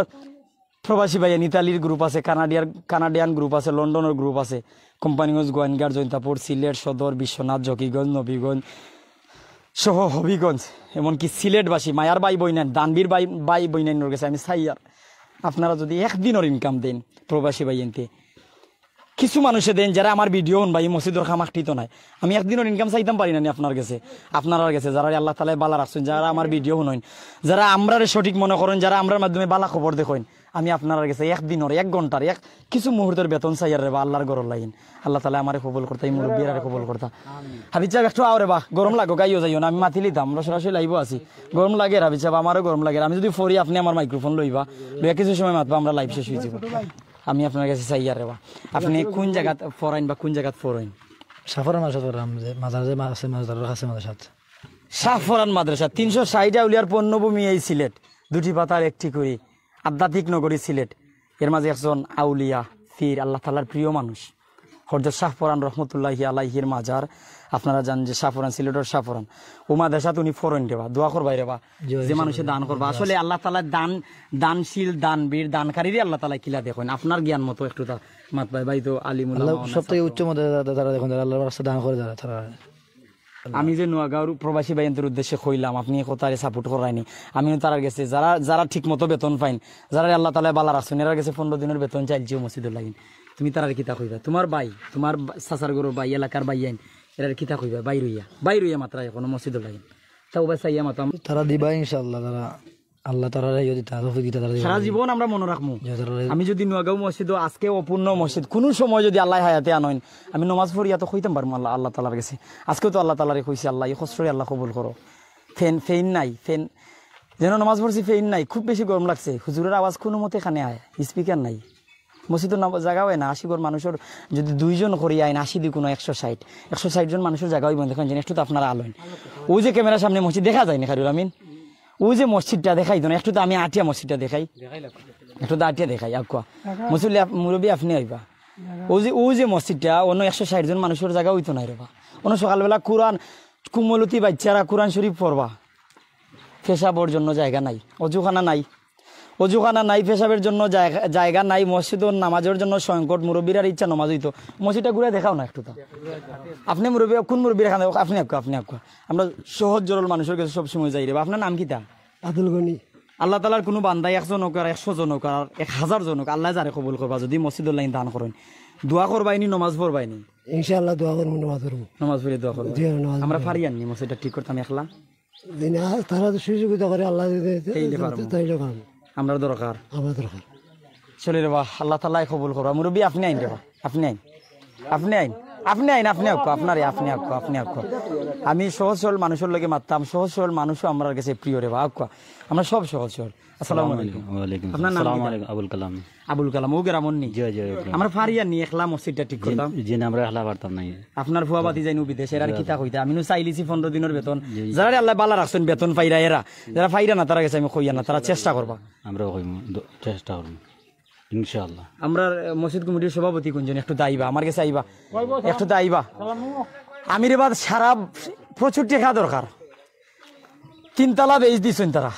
প্রবাসী ভাইয়াইন, ইতালির গ্রুপ আছে, কানাডিয়ার, কানাডিয়ান গ্রুপ আছে, লন্ডনর গ্রুপ আছে, কোম্পানীগঞ্জ, গোয়াইনঘাট, জৈন্তাপুর, সিলেট সদর, বিশ্বনাথ, জকিগঞ্জ, নবীগঞ্জ সহ হবিগঞ্জ, এমনকি সিলেটবাসী, মায়ার ভাই বইনাইন, দানবীর ভাই, ভাই বইনাইনর গেছে আমি চাইয়ার, আপনারা যদি একদিনর ইনকাম দেইন প্রবাসী ভাইয়াইন্তে, কিছু মানুষে দেইন যারা আমার ভিডিও হুনবা, ই মসজিদর কাম আটকিতো নায়। আমি একদিনর ইনকাম চাইতাম পারি না নি আপনার গেছে, আপনারার গেছে, যারারে আল্লাহ তাআলায় বালা রাখছইন, যারা আমার ভিডিও হুনইন, যারা আমরারে সঠিক মনে করইন, যারা আমরার মাধ্যমে বালা খবর দেখইন, আমি আপনারার গেছে এক দিনর, এক ঘন্টার, এক কিছু মুহূর্তর বেতন চাইয়ার রেবা, আল্লার ঘরর লাগিন। আল্লাহ তাআলায় আমারে কবুল করতা, ই মুরব্বিয়ারে কবুল করতা। হাফিজ সাব, একটু আও রেবা, গরম লাগো, গাইও যাইও না, আমি মাতি লিতাম, আমরা সরাসরি live-ও আছি। গরম লাগের হাফিজ সাব, আমারও গরম লাগের। আমি যুদি ফড়ি, আপনে আমার microphone লইবা, লইয়া কিছু সময় মাতবা, আমরা live শেষ অইযিবো। আমি আপনার গেছে চাইয়ার রেবা, আপনে কুন জাগাত ফড়াইন বা কুন জাগাত ফড়াইন? শাহপরান মাদ্রাসাত ফড়াইরাম, যে মাজার যে মা-, আছে, মাজারর কাছে মাদ্রাসাত। শাহপরান মাদ্রাসা, তিনশো ষাইট আউলিয়ার পূণ্যভূমি এই সিলেট, দুটি পাতার একটি কুড়ি, আধ্যাত্মিক নগরী সিলেট। এর মাঝে একজন আউলিয়া, পীর, আল্লাহ তাআলার প্রিয় মানুষ, হযরত শাহপরান রহমতুল্লাহি আলাইহির মাজার। আপনারা জানেন যে শাহপরান, সিলেটর শাহপরান, ও মাদ্রাসাত উনি ফড়ইন রেবা, দোয়া করবায় রেবা, জি, যে মানুষে দান করবা। আসলে আল্লাহ তাআলা দান, দানশীল, দানবীর, দানকারীরে আল্লাহ তাআলা কিলা দেখইন। আপনার জ্ঞান মতো একটু তা মাতবায়, ভাই তো আলিমুল আল্লাহ সব থেকে উচ্চ মর্যাদা যারা, যারা দেখইন, যারা আল্লাহর রাস্তায় দান করে, যারা, তারা আমি যে নোয়াগাঁওর প্রবাসী ভাইয়াইন্তর উদ্দেশ্যে কইলাম, আপনে ই কথারে support কররায়নি। আমি তারার গেছে যারা, যারা ঠিক মতো বেতন পাইন, যারারে আল্লাহ তাআলায় বালা রাখছইন, এরার গেছে পনরো দিনর বেতন চাইলছি অউ মসজিদর লাগিন। তুমি তারারে কিতা কইবা? তুমার ভাই, তুমার বা-, চাচার ঘরর ভাই, এলাকার ভাইয়াইন, এরারে কিতা কইবা? বাইর অইয়া, বাইর অইয়া মাতরায় অখনো মসজিদর লাগিন। তা অবায় চাইয়া মাতো। তারা দিবা ইনশাআল্লাহ, তারা আল্লাহ তাআলারে ইয়ে দিতা, তৌফিক দিতা তারা দিবা। সারা জীবন আমরা মনো রাখমু। জি, তারা আমি যুদি নোয়াগাঁও মসজিদো আজকে অপূর্ণ মসজিদ, কুনু সময় যুদি আল্লায় হায়াতে আনইন, আমি নমাজ পড়িয়া তো কইতাম পারমু আল্লাহ, আল্লাহ তাআলার গেছে। আজকেও তো আল্লাহ তাআলারে কইছি, "আল্লাহ, ই কষ্টরে আল্লাহ কবুল করো।" Fan, fan নাই, fan, যেন নমাজ পড়ছি, fan নাই, খুব বেশি গরম লাগছে, হুজুরের আওয়াজ কুনু মতে কানে আয়, speaker নাই। মসজিদর নাম, জাগা অয় না, আশি ঘর মানুষর যুদি দুইজন করি আইন, আশি দুই গুণ একশো ষাইট, একশো ষাইট জন মানুষর জাগা অইবো না। দেখইন, একটু তো আপনারা আলোইন। অউ যে camera-র সামনে মসজিদ দেখা যায়নি, খায়রুল আমিন? অউ যে মসজিদটা দেখাই দেন, একটু তো আমি আটিয়া মসজিদটা দেখাই, একটু তো আটিয়া দেখাই, আউক্কা। মুসল্লি আপ-, মুরব্বি আপনে আইবা। অউ যে, অউ যে মসজিদটা, অনো একশো ষাইট জন মানুষর জাগা অইতো নায় রেবা। অনো সকালবেলা কুরআন, কুমলতি বাইচ্চারা কুরআন শরীফ পড়বা। পেশাবর জন্য জাগা নাই, অজুখানা নাই, অজুখানা নাই, পেশাবর জন্য জাগা, জাগা নাই, মসজিদর নামাজর জন্য সংকট, মুরব্বিরার ইচ্ছা নমাজ অইতো। মসজিদটা ঘুরাই দেখাও না একটু তো। আপনে মুরব্বি, কুন মুরব্বির এখানে? আপনে আউক্কা, আপনে আউক্কা। আমরা সহজ সরল মানুষর গেছে সব সময় যাই রেবা। আপনার নাম কিতা? আব্দুল গনি। আল্লাহ তাআলার কুনু বান্দা একজন অউক আর একশো জন অউক আর এক হাজার জন অউক, আল্লায় যারে কবুল করবা, যুদি মসজিদর লাগিন দান করইন, দোয়া করবায়নি, নমাজ পড়বায়নি? ইনশাআল্লাহ দোয়া করমু, নমাজ পড়মু। নমাজ পড়ি দোয়া করবা। জি, নমাজ আমরা পড়মু। পারি আর নি মসজিদটা ঠিক করতাম একলা? জি না, তারা তো সহযোগিতা করে, আল্লাহ যদি তাইলে পারমু। তাইলে পারমু। আমরার দরকার। আমরার দরকার। চলি রেবা, আল্লাহ তাআলায় কবুল করবা। মুরব্বি আপনে আইন রেবা, আপনে আইন। আপনে আইন, আপনে আইন, আপনে আউক্কা, আপনারে, আপনে আউক্কা, আপনে আউক্কা। আমি সহজ সরল মানুষর লগে মাততাম, সহজ সরল মানুষও আমরার গেছে প্রিয় রেবা, আউক্কা। আমরা সব সহজ সরল। আসসালামু আলাইকুম। ওয়ালাইকুম আপনার নাম আসসালাম। কিতা? আলাইকুম, আবুল কালাম। আবুল কালাম, অউ গ্রামর নি? জি, জি, জি। আমরা পারি আর নি একলা মসজিদটা ঠিক করতাম? জি, জি, না, আমরা একলা পারতাম না। আপনার ফুয়া ভাতিজাইন অউ বিদেশ, এরার কিতা কইতা? আমি নু চাইলিছি পনরো দিনর বেতন। জি, জি। যারারে আল্লায় বালা রাখছইন, বেতন পাইরা এরা। যারা পাইরা না, তারার গেছে আমি কইয়ার না, তারা চেষ্টা করবা। আমরাও কইমু, দ-, চেষ্টা করমু। ইনশাআল্লাহ। আমরার, এ, মসজিদ কমিটির সভাপতি কুনজন? একটু দা আইবা, আমার গেছে আইবা। একটু দা আইবা। আমি রেবা সারা প্রচুর টেকা দরকার। তিনতলা বেইচ দিছইন তারা।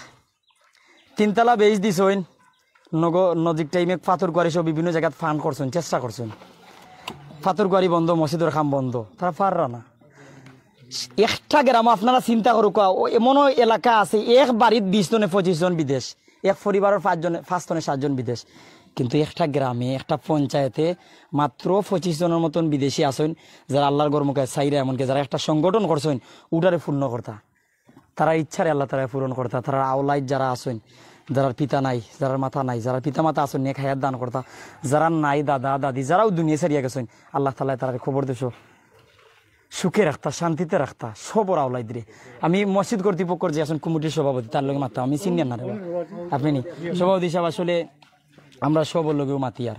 তিনতলা বেইচ দিছইন। নগ-, নজিক টাইমে পাথর কুয়ারি সহ বিভিন্ন জাগাত fund করছইন, চেষ্টা করছইন। পাথর কুয়ারি বন্ধ, মসজিদর কাম বন্ধ। তারা পাররা না। একটা গ্রাম আপনারা চিন্তা করউক্কা, অউ এমনও এলাকা আছে, এক বাড়িত বিশ জনে পঁচিশ জন বিদেশ, এক পরিবারর পাঁচ জনে, পাঁচ জনে সাত জন বিদেশ। কিন্তু একটা গ্রামে, একটা পঞ্চায়েতে মাত্র পঁচিশ জনর মতন বিদেশি আছইন, যারা আল্লার ঘর মুখে চাইরা, এমনকি যারা একটা সংগঠন করছইন, উটারে পূর্ণ করতা। তারার ইচ্ছারে আল্লাহ তাআলায় পূরণ করতা। তারার আওলাদ যারা আছইন, যারার পিতা নাই, যারার মাতা নাই, যারার পিতা মাতা আছইন, নেক হায়াত দান করতা। যারার নাই দাদা দাদি, যারাও দুনিয়া ছাড়িয়া গেছইন, আল্লাহ তাআলায় তারারে কবর দেশো সুখে রাখতা, শান্তিতে রাখতা, সবর আওলাদরে। আমি মসজিদ কর্তৃপক্ষর যে আছইন কমিটির সভাপতি, তার লগে মাততাম, আমি চিনিয়ার না রেবা। আপনে নি? সভাপতি সাব, আসলে আমরা সবর লগেও মাতিয়ার।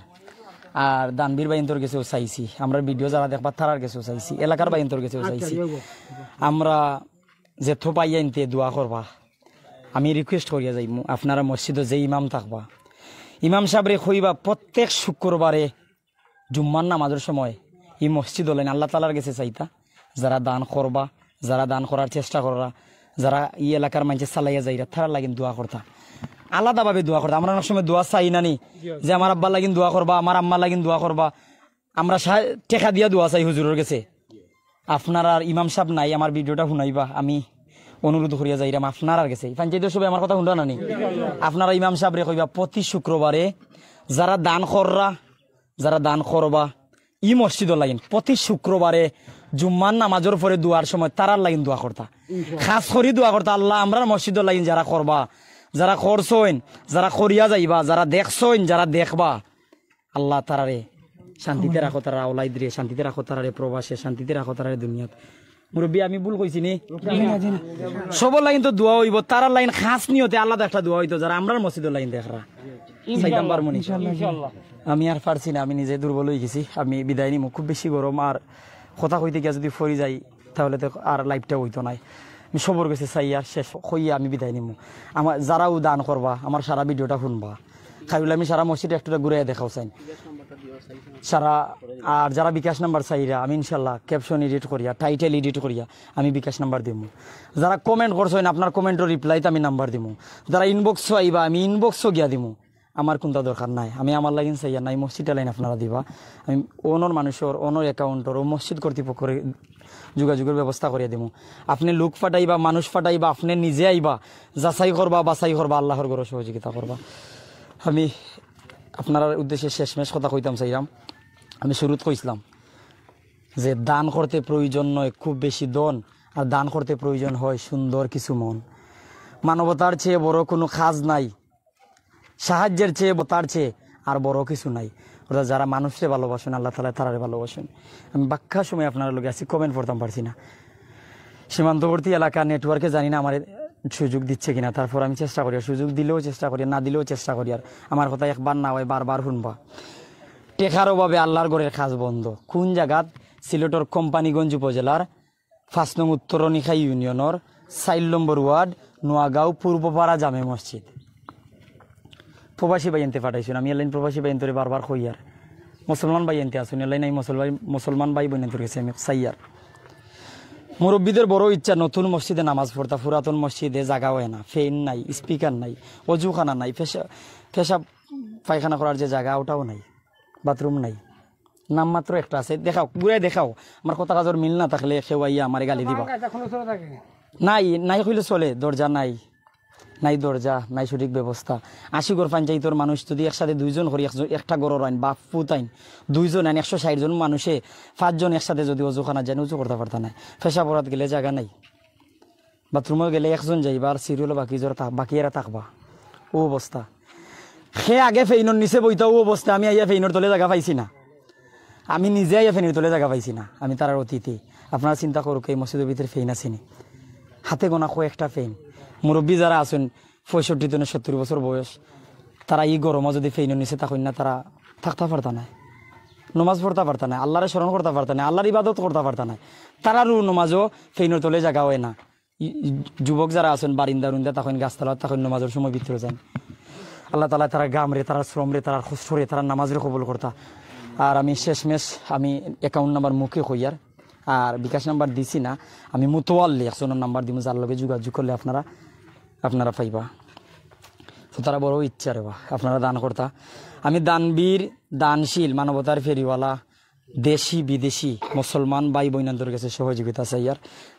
আর দানবীর ভাইয়াইন্তর গেছেও চাইছি, আমরার video যারা দেখবা তারার গেছেও চাইছি, এলাকার ভাইয়াইন্তর গেছেও চাইছি। আমরা যেত পাইয়াইন্তে দোয়া করবা। আমি request করিয়া যাইমু, আপনারা মসজিদো যে ইমাম থাকবা, ইমাম সাবরে কইবা প্রত্যেক শুক্রবারে জুম্মার নামাজর সময় ই মসজিদর লাগিন আল্লাহ তাআলার গেছে চাইতা, যারা দান করবা, যারা দান করার চেষ্টা কররা, যারা ই এলাকার মানষে চালাইয়া যাইরা, তারার লাগিন দোয়া করতা, আলাদাভাবে দোয়া করতা। আমরা অনেক সময় দোয়া চাই না নি, যে আমার আব্বার লাগিন দোয়া করবা, আমার আম্মার লাগিন দোয়া করবা, আমরা সা-, টেকা দিয়া দোয়া চাই হুজুরর গেছে। আপনারার ইমাম সাব নাই, আমার video-টা হুনাইবা, আমি অনুরোধ করিয়া যাইরাম আপনারার গেছে। পঞ্চায়েতর সভায় আমার কথা হুনরা না নি? আপনারা ইমাম সাবরে কইবা, প্রতি শুক্রবারে যারা দান কররা, যারা দান করবা, ই মসজিদর লাগিন প্রতি শুক্রবারে জুম্মার নামাজর পরে দোয়ার সময় তারার লাগিন দোয়া করতা, খাস করি দোয়া করতা, আল্লাহ, আমরার মসজিদর লাগিন যারা করবা, যারা করছইন, যারা করিয়া যাইবা, যারা দেখছইন, যারা দেখবা, আল্লাহ তারারে শান্তিতে রাখো, তারা আওলাইদরে শান্তিতে রাখো, তারারে প্রবাসে শান্তিতে রাখো, তারারে দুনিয়াত। মুরব্বী, আমি ভুল কইছি নি? জি না, জি না। সবর লাইন তো দোয়া অইবো, তারার লাইন খাস নিয়তে আলাদা একটা দোয়া অইতো, যারা আমরার মসজিদর লাইন দেখরা। চাইতাম পারমু নি? ইনশাআল্লাহ। আমি আর পারছি না, আমি নিজে দুর্বল অই গেছি, আমি বিদায় নিমু। খুব বেশি গরম, আর কথা কইতে গিয়া যুদি ফরি যাই, তাহলে তো আর live-টা অইতো নায়। আমি সবর গেছে চাইয়ার, শেষ কইয়া আমি বিদায় নিমু। আমার যারাও দান করবা, আমার সারা video-টা হুনবা। খাইরুল, আমি সারা মসজিদ একটুটা ঘুরাইয়া দেখাও চাইন। সারা, আর যারা বিকাশ নাম্বার চাইরা, আমি ইনশাল্লাহ caption edit করিয়া, title edit করিয়া আমি বিকাশ নাম্বার দিমু। যারা comment করছইন, আপনার comment-র reply-ত আমি নাম্বার দিমু। যারা inbox-ও আইবা, আমি inbox-ও গিয়া দিমু। আমার কুনতা দরকার নাই, আমি আমার লাইন চাইয়ার নায়, মসজিদর লাইন আপনারা দিবা। আমি অনর মানুষর, অনর account-র, ও মসজিদ কর্তৃপক্ষরে যোগাযোগর ব্যবস্থা করিয়া দিমু। আপনে লোক ফাটাইবা, মানুষ ফাটাইবা, আপনে নিজে আইবা, যাচাই করবা, বাছাই করবা, আল্লাহর ঘরো সহযোগিতা করবা। আমি আপনারার উদ্দেশ্যে শেষমেশ কথা কইতাম চাইরাম, আমি শুরুত কইছলাম যে দান করতে প্রয়োজন নয় খুব বেশি ধন, আর দান করতে প্রয়োজন হয় সুন্দর কিছু মন। মানবতার চেয়ে বড় কোনো কাজ নাই, সাহায্যের চেয়ে, তার চেয়ে আর বড় কিছু নাই। অর্থাৎ যারা মানুষরে ভালোবাসইন, আল্লাহ তাআলা তারারে ভালোবাসইন। আমি বাক্কা সময় আপনারার লগে আছি, comment পড়তাম পারছি না। সীমান্তবর্তী এলাকা, network-এ জানি না আমার সুযোগ দিচ্ছে কিনা, তারপর আমি চেষ্টা করি, আর সুযোগ দিলেও চেষ্টা করি, না দিলেও চেষ্টা করি। আর আমার কথা একবার না অয়, বারবার হুনবা। টেকার অভাবে আল্লাহর ঘরের কাজ বন্ধ। কোন জাগাত? সিলেটর কোম্পানীগঞ্জ উপজেলার পাঁচ নং উত্তর রনিখাই ইউনিয়নর চাইর নম্বর ওয়ার্ড, নোয়াগাঁও পূর্বপাড়া জামে মসজিদ। প্রবাসী ভাইয়াইন্তে ফাটাইছইন, আমি এলাইন প্রবাসী ভাইয়াইন্তরে বারবার কইয়ার। মুসলমান ভাইয়াইন্তে আছইন, এলাইন আমি মুসলমান, মুসলমান ভাই বইনাইন্তর গেছে আমি চাইয়ার। মুরব্বীদের বড় ইচ্ছা নতুন মসজিদে নামাজ পড়তা, পুরাতন মসজিদে জাগা অয় না, fan নাই, speaker নাই, অজুখানা নাই, পেশা-, পেশাব পায়খানা করার যে জাগা ওটাও নাই, bathroom নাই। নামমাত্র একটা আছে, দেখাও, ঘুরাই দেখাও। আমার কথা কাজর মিল না থাকলে কেউ আইয়া আমারে গালি দিবা। নাই, নাই কইলে চলে, দরজা নাই, নাই দরজা, নাই সঠিক ব্যবস্থা। আশি ঘর পঞ্চায়েতর মানুষ যুদি একসাথে দুইজন করি, একজন, একটা ঘরর আইন, বাপ পুত আইন, দুইজন আইন, একশো ষাইট জন মানুষে পাঁচজন একসাথে যুদি অজুখানাত যাইন, অজু করতা পারতা নায়। পেশাব করাত গেলে জাগা নাই। Bathroom-ও গেলে একজন যাইবা, আর serial-ও বাকি জোর থাক-, বাকি এরা থাকবা। ও অবস্থা। সে আগে fan-র নিচে বইতা, ও অবস্থা। আমি আইয়া fan-র তলে জাগা পাইছি না। আমি নিজে আইয়া fan-র তলে জাগা পাইছি না। আমি তারার অতিথি। আপনারা চিন্তা করুক, এই মসজিদর ভিতরে fan আছে নি? হাতে গোনা কয়েকটা fan। মুরব্বী যারা আছইন, পঁয়ষট্টি তনে সত্তর বছর বয়স, তারা ই গরমো যুদি fan-র নিচে থাকইন না, তারা থাকতা পারতা নায়, নমাজ পড়তা পারতা নায়, আল্লাহরে স্মরণ করতা পারতা নায়, আল্লাহর ইবাদত করতা পারতা নায়। তারারও নমাজও fan-র তলে জাগা অয় না। ই-, ই-, যুবক যারা আছইন, বারিন্দা রুন্দা থাকইন, গাছতলাত থাকইন, নমাজর সময় ভিতরে যাইন। আল্লাহ তাআলায় তারার ঘামরে, তারার শ্রমরে, তারার কষ্টরে, তারার নামাজরে কবুল করতা। আর আমি শেষমেশ আমি account number মুখে কইয়ার, আর বিকাশ নাম্বার দিছি না, আমি মুতোয়াল্লি একজনর নাম্বার দিমু, যার লগে যোগাযোগ করলে আপনারা, আপনারা পাইবা। তো তারা বড় ইচ্ছা রে বা, আপনারা দান করতা। আমি দানবীর, দানশীল, মানবতার ফেরিওয়ালা, দেশি বিদেশি মুসলমান ভাই বইনান্তর গেছে সহযোগিতা চাইয়ার,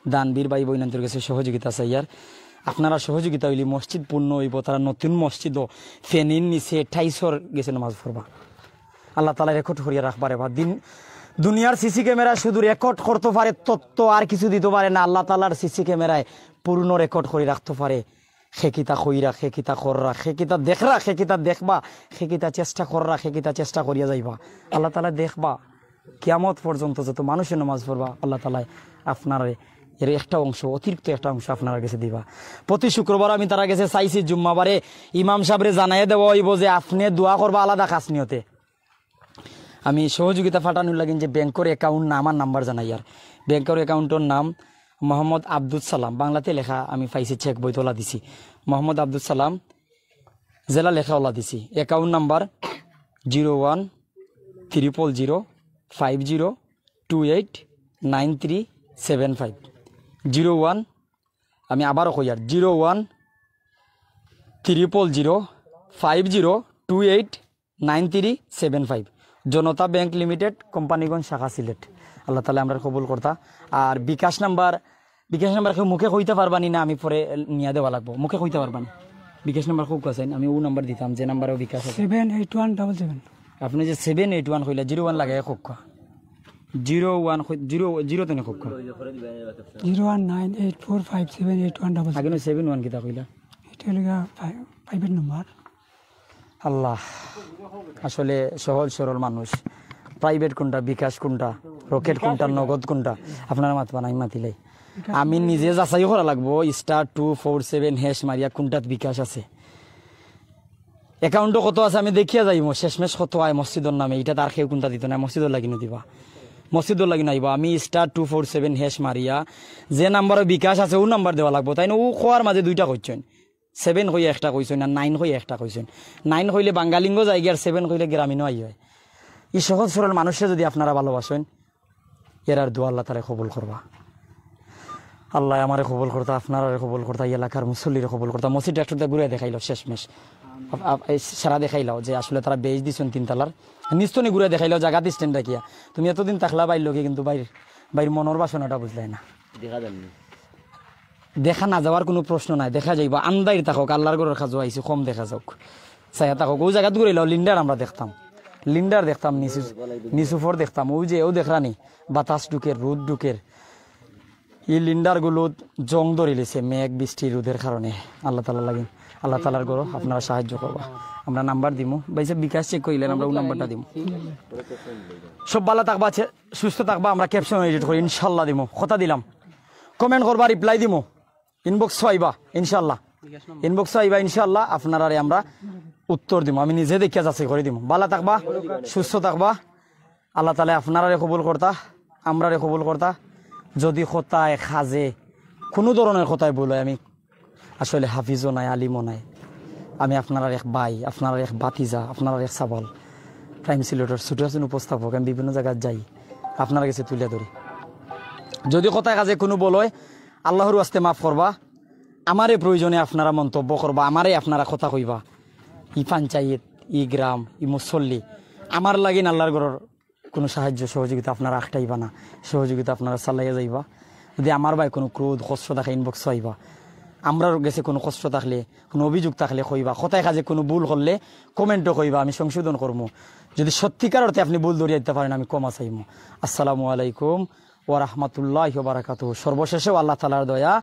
দানবীর ভাই বইনান্তর গেছে সহযোগিতা চাইয়ার। আপনারা সহযোগিতা অইলে মসজিদ পূর্ণ অইবো, তারা নতুন মসজিদও fan-র নিচে tiles-র গেছে নামাজ পড়বা। আল্লাহ তাআলায় record করিয়া রাখবা রে বা। দিন, দুনিয়ার CC camera শুধু record করতো পারে তথ্য, আর কিছু দিতো পারে না। আল্লাহ তাআলার CC camera-য় পূর্ণ record করি রাখতো পারে। সে কিতা কইরা, সে কিতা কররা, সে কিতা দেখরা, সে কিতা দেখবা, সে কিতা চেষ্টা কররা, সে কিতা চেষ্টা করিয়া যাইবা। আল্লাহ তাআলায় দেখবা। কিয়ামত পর্যন্ত যত মানুষে নামাজ পড়বা, আল্লাহ তাআলায় আপনারে এর একটা অংশ, অতিরিক্ত একটা অংশ আপনারার গেছে দিবা। প্রতি শুক্রবার আমি তারার গেছে চাইছি, জুম্মাবারে ইমাম সাবরে জানাইয়া দেওয়া অইবো যে আপনে দোয়া করবা আলাদা খাস নিয়তে। আমি সহযোগিতা ফাটানোর লাগিন যে ব্যাংকর account না, আমার নাম্বার জানাইয়ার। ব্যাংকর account-র নাম মোহাম্মদ আব্দুস সালাম, বাংলাতে লেখা আমি পাইছি, চেক বইত ওলা দিছি। মোহাম্মদ আব্দুস সালাম, জেলা লেখা ওলা দিছি। Account number zero one triple zero five zero two eight nine three seven five। Zero one, আমি আবারও কইয়ার, zero one triple zero five zero two eight nine three seven five। জনতা ব্যাংক লিমিটেড, কোম্পানীগঞ্জ শাখা, সিলেট। আল্লাহ তাআলায় আমরারে কবুল করতা। আর বিকাশ নাম্বার, বিকাশ নাম্বার কেউ মুখে কইতা পারবানি না, আমি পরে নিয়া দেওয়া লাগবো। মুখে কইতা পারবানি? বিকাশ নাম্বার কউক্কা চাইন, আমি ও নাম্বার দিতাম যে নাম্বারও বিকাশ আছে। Seven eight one double seven। আপনে যে seven eight one কইলা, zero one লাগাইয়া কউক্কা। Zero one কই-, zero, zero তনে কউক্কা। Zero one nine eight four five seven eight one double seven। আগে নু seven one কিতা কইলা? Private number. আল্লাহ, আসলে সহজ সরল মানুষ। প্রাইভেট কোনটা, বিকাশ কোনটা, রকেট কোনটা, নগদ কোনটা, আপনারা মাতবা না, আমি মাতিলাই। আমি নিজে যাচাই করা লাগবো, star two four seven hash মারিয়া কোনটাত বিকাশ আছে, অ্যাকাউন্টো কত আছে, আমি দেখিয়া যাইমু। শেষমেশ কত আয় মসজিদর নামে, ইটা তার কেউ কোনটা দিত না, মসজিদর লাগি নু দিবা, মসজিদর লাগি নাইবা। আমি star two four seven hash মারিয়া যে নাম্বারো বিকাশ আছে, ও নাম্বার দেওয়া লাগবো, তাইন? ও কওয়ার মাঝে দুইটা কইছইন, সেভেন কইয়া একটা কইছইন, আর নাইন কইয়া একটা কইছইন। নাইন কইলে বাঙ্গালিঙ্গো যায়গি, আর সেভেন কইলে গ্রামীণও আই হয়। ই সহজ সরল মানুষরে যদি আপনারা ভালোবাসইন, এরার দোয়া আল্লাহ তাআলায় কবুল করবা। আল্লায় আমারে কবুল করতা, আপনারারে কবুল করতা, এই এলাকার মুসল্লিরে কবুল করতা। মসজিদ ডাক্তার ঘুরে দেখাইলাও শেষমেশ, আপ-, আপ-, এই সারা দেখাইলাও যে আসলে তারা বেশ দিছইন তিন তালার। নিস্তনি ঘুরে দেখাইলাও জাগাত স্ট্যান্ড রাখিয়া। তুমি এতদিন থাকলা বাইর লগে, কিন্তু বাইর, বাইর মনর বাসনাটা বুঝলাই না। দেখা যায়নি। দেখা না যাওয়ার কোনো প্রশ্ন নাই, দেখা যাইবা। আন্দাইর থাকউক, আল্লাহর ঘরর কাজো আইছি, কম দেখা যাউক, চাইয়া থাকউক। ওই জাগাত ঘুরাইলাও, লিন্ডার আমরা দেখতাম, লিন্ডার দেখতাম, নিচু, নিচু ফর দেখতাম। ওই যে ও দেখরানি, বাতাস ঢুকের, রোদ ঢুকের। এই লিন্ডার গুলো জং ধরিলিছে মেঘ বৃষ্টি রোদের কারণে। আল্লাহ তাআলা লাগি, আল্লাহ তাআলার ঘরো আপনারা সাহায্য করবা। আমরা নাম্বার দিমু, ভাই সাহেব বিকাশ চেক করিলেন, আমরা ওই নাম্বারটা দিমু। সব ভালা থাকবা, আছে, সুস্থ থাকবা। আমরা ক্যাপশন এডিট করি, ইনশাল্লাহ দিমু, কথা দিলাম। কমেন্ট করবা, রিপ্লাই দিমু, ইনবক্স আইবা ইনশাল্লাহ, ইনবক্স আইবা ইনশাল্লাহ। আপনারারে আমরা উত্তর দিমু, আমি নিজে দেখিয়া যাচাই করি দিমু। ভালা থাকবা, সুস্থ থাকবা, আল্লাহ তাআলায় আপনারারে কবুল করতা, আমরারে কবুল করতা। যদি কথায় কাজে কোনো ধরনের কথায় ভুল হয়, আমি আসলে হাফিজও নাই, আলিমও নাই, আমি আপনারার এক ভাই, আপনারার এক ভাতিজা, আপনারার এক ছাওয়াল। প্রাইম সিলেটর ছোট একজন উপস্থাপক, আমি বিভিন্ন জাগাত যাই, আপনারার গেছে তুলিয়া ধরি। যদি কথায় কাজে কোনো ভুল হয়, আল্লাহর ওয়াস্তে মাফ করবা। আমারে প্রয়োজনে আপনারা মন্তব্য করবা, আমারে আপনারা কথা কইবা। ই পঞ্চায়েত, ই গ্রাম, ই মুসল্লি, আমার লাগিন আল্লাহর ঘরর কোনো সাহায্য সহযোগিতা আপনারা আটকাইবা না, সহযোগিতা আপনারা চালাইয়া যাইবা। যদি আমার ভাই কোনো ক্রোধ, কষ্ট থাকে, ইনবক্স আইবা। আমরার গেছে কোনো কষ্ট থাকলে, কোনো অভিযোগ থাকলে কইবা। কথায় কাজে কোনো ভুল করলে কমেন্টও কইবা, আমি সংশোধন করমু। যদি সত্যিকার অর্থে আপনি ভুল ধরিয়া দিতা পারেন, আমি ক্ষমা চাইমু। আসসালামু আলাইকুম ওয়া রাহমাতুল্লাহি ওয়া বারাকাতুহু। সর্বশেষেও আল্লাহ তাআলার দয়া,